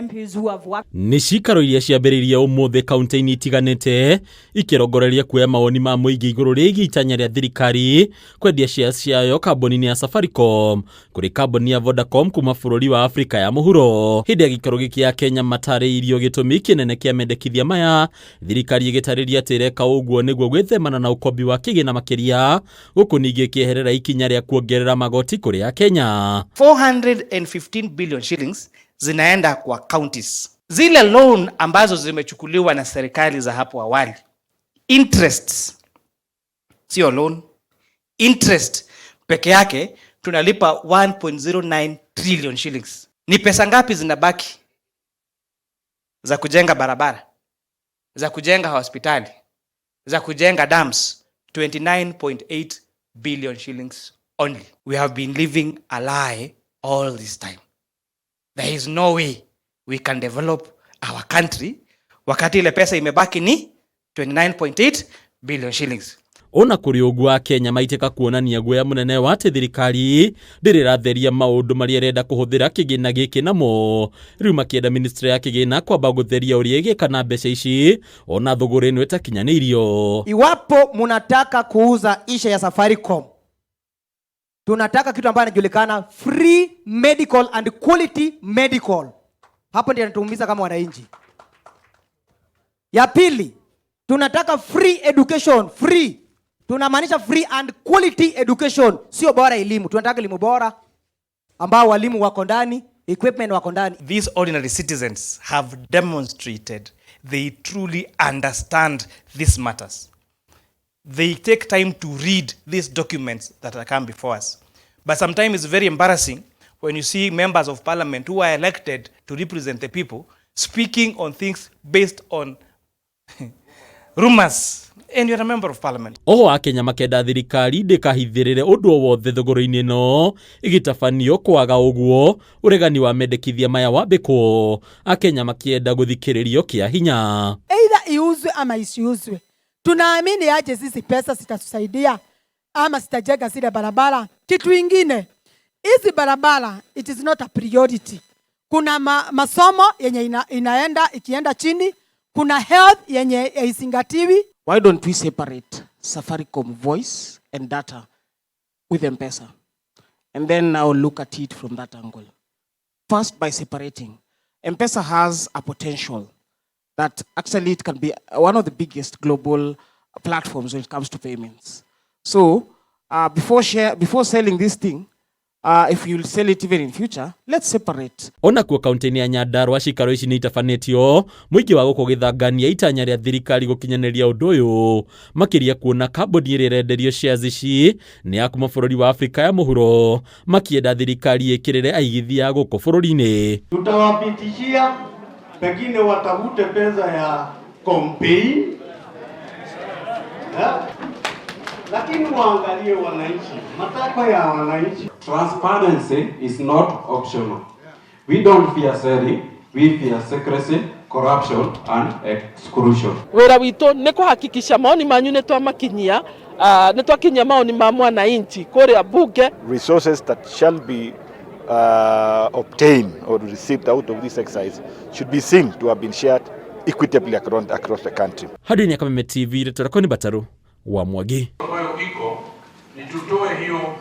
MPs who have worked Nĩ cikaro iria ciambĩrĩirie ũmũthĩ kaunti-inĩ itiganĩte ikĩrongoreria kuoya mawoni ma mũingĩ igũrũ rĩgiĩ itanya rĩa thirikari kwendia shares ciayo kambuni-inĩ ya Safaricom kũrĩ kambuni ya Vodacom kuma bũrũri wa Afrika ya mũhuro. Hĩndĩ ya gĩikaro gĩkĩ ya Kenya matarĩirio gĩtũmi kĩnene kĩa mendekithia maya, thirikari ĩgĩtarĩria atĩ ĩreka ũguo nĩguo gwĩthemana na ũkombi wa kĩgĩna makĩria, gũkũ ningĩ ĩkĩeherera ikinya rĩa kuongerera magoti kũrĩ Akenya. 415 billion shillings zinaenda kwa counties. Zile loan ambazo zimechukuliwa na serikali za hapo awali, interests, sio loan, interest peke yake tunalipa 1.09 trillion shillings. Ni pesa ngapi zinabaki za kujenga barabara, za kujenga hospitali, za kujenga dams? 29.8 billion shillings only. We have been living a lie all this time. There is no way we can develop our country wakati ile pesa imebaki ni 29.8 billion shillings. Ona kũrĩ ũguo, Akenya maitĩka kuonania guoya mũnene wa atĩ thirikari ndĩrĩ ĩratheria maũndũ marĩa ĩrenda kũhũthĩra kĩgĩna gĩkĩ namo, rĩu makĩenda ministry ya kĩgĩna kwamba gũtheria ũrĩa ĩgĩka na mbeca ici ona thũgũrĩ ĩno ĩtakinyanĩirio. Iwapo munataka kuuza isha ya Safaricom, tunataka kitu ambayo inajulikana free medical and quality medical. Hapo ndio inatuumiza kama wananchi. Ya pili, tunataka free education, free. Tunamaanisha free and quality education, sio bora elimu. Tunataka elimu bora ambao walimu wako ndani, equipment wako ndani. These ordinary citizens have demonstrated they truly understand these matters. They take time to read these documents that are come before us. But sometimes it's very embarrassing when you see members of parliament who are elected to represent the people speaking on things based on rumors. And you're a member of parliament. Oho Akenya makenda thirikari ndĩkahithĩrĩre ũndũ o wothe thogoro-inĩ ĩno ĩgĩtabanio, kwaga ũguo ũregani wa mendekithia maya wambĩkwo. Akenya makĩenda gũthikĩrĩrio kĩa hinya. Either iuzwe ama isiuzwe. Tunaamini aje sisi pesa zitatusaidia ama zitajenga zile barabara? Kitu ingine, hizi barabara, it is not a priority. Kuna masomo yenye inaenda ikienda chini, kuna health yenye haizingatiwi. Why don't we separate Safaricom voice and data with M-Pesa? And then now look at it from that angle. First, by separating, M-Pesa has a potential that actually it can be one of the biggest global platforms when it comes to payments. So before selling this thing, if you'll sell it even in future, let's separate. Ona kuo kaunti-inĩ ya Nyandarua cikaro ici nĩ itabanĩtio, mũingĩ wa gũkũ gĩthangania itanya rĩa thirikari gũkinyanĩria ũndũ ũyũ, makĩria kuona kambuni ĩrĩa ĩrenderio shares ici nĩ ya kuma bũrũri wa Afrika ya mũhuro, makĩenda thirikari ĩkĩrĩre aigithia gũkũ bũrũri-inĩ. Tutawapitishia, pengine watafute pesa ya campaign, yeah? Lakini waangalie wananchi, matakwa ya wananchi. Transparency is not optional. We don't fear selling, we fear secrecy, corruption and exclusion. Wĩra witũ nĩ kũhakikisha maoni manyu nĩ twamakinyia, nĩ twakinyia maoni ma mwananchi kũrĩa bunge. Resources that shall be obtained or received out of this exercise should be seen to have been shared equitably across the country. Handũ-inĩ ya Kameme TV, rĩtwa rĩakwa nĩ Batarũ wa Mwangi. Ambayo iko ni tutoe hiyo.